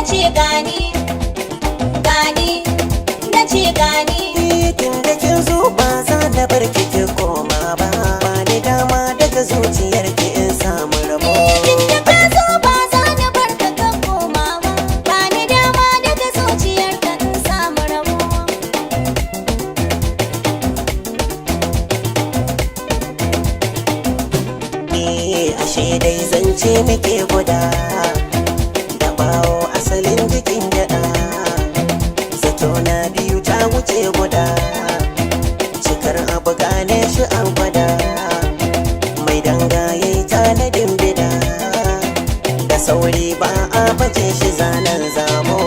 Ce gani, gani, na ce gani. Tun da kin zo ba za na bar ki ki koma ba. Ba ni dama daga zuciyar ki in samu rabo. Tun da ka zo ba za na bar ka ka koma ba. Ba ni dama daga zuciyarka in samu rabo. Eh, ashe dai zance muke guda da bawo asalin jikin gyada. Zato na biyu ta wuce guda, cikar abu gane shi an gwada. Mai danga yayi tanadin bida, da sauri ba a baje shi zanen zamo.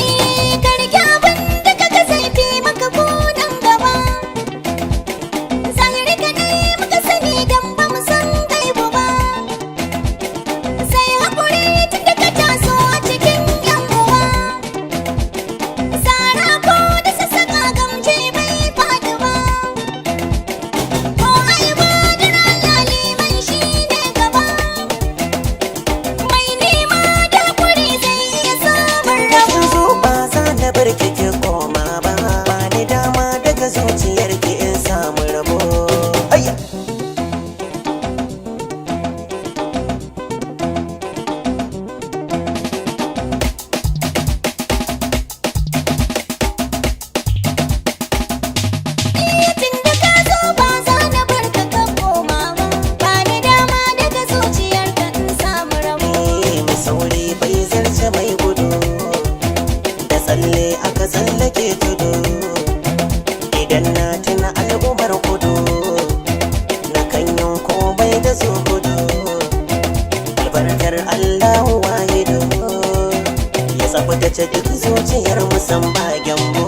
Eh, ka riƙe abin da kaga zai fi maka ko nan gaba. Zahiri kaɗai muka sani dan ba mu san gaibu ba. Sai haƙuri tun da ka taso a cikin 'yan uwa. Sara ko da sassaƙa gamji bai faɗi ba. Ko a ibadar Allah liman shi ne gaba. Mai nema da haƙuri zai iya samun Da rabo. kin zo ba za na bar ki ki koma ba. Ba ni dama daga zuciyar ki in samu rabo. Ayya! Tun da ka zo ba za na bar ka ka koma ba. Ba ni dama daga zuciyarka in samu rabo. Eh, mai sauri bai zarce mai gudu, da tsalle aka tsallake tudu. Idan na tuna al'ummar kudu, na kan yin komai da su gudu. Albarkar Allahu wahidu, ya tsaftace duk zuciyar musan ba gyambo.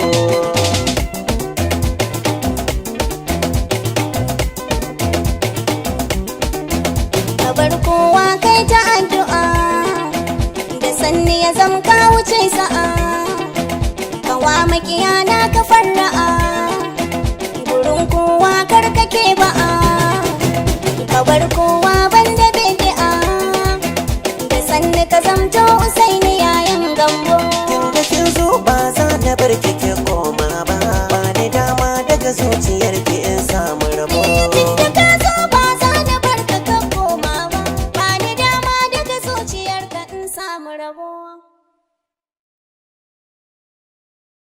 Ka bar kowa kai ta addu'a, da sanni ya zam ka wuce sa'a. Kawa makiyana ka farra'a, gurin kowa kar kake ba'a. Ka bar kowa.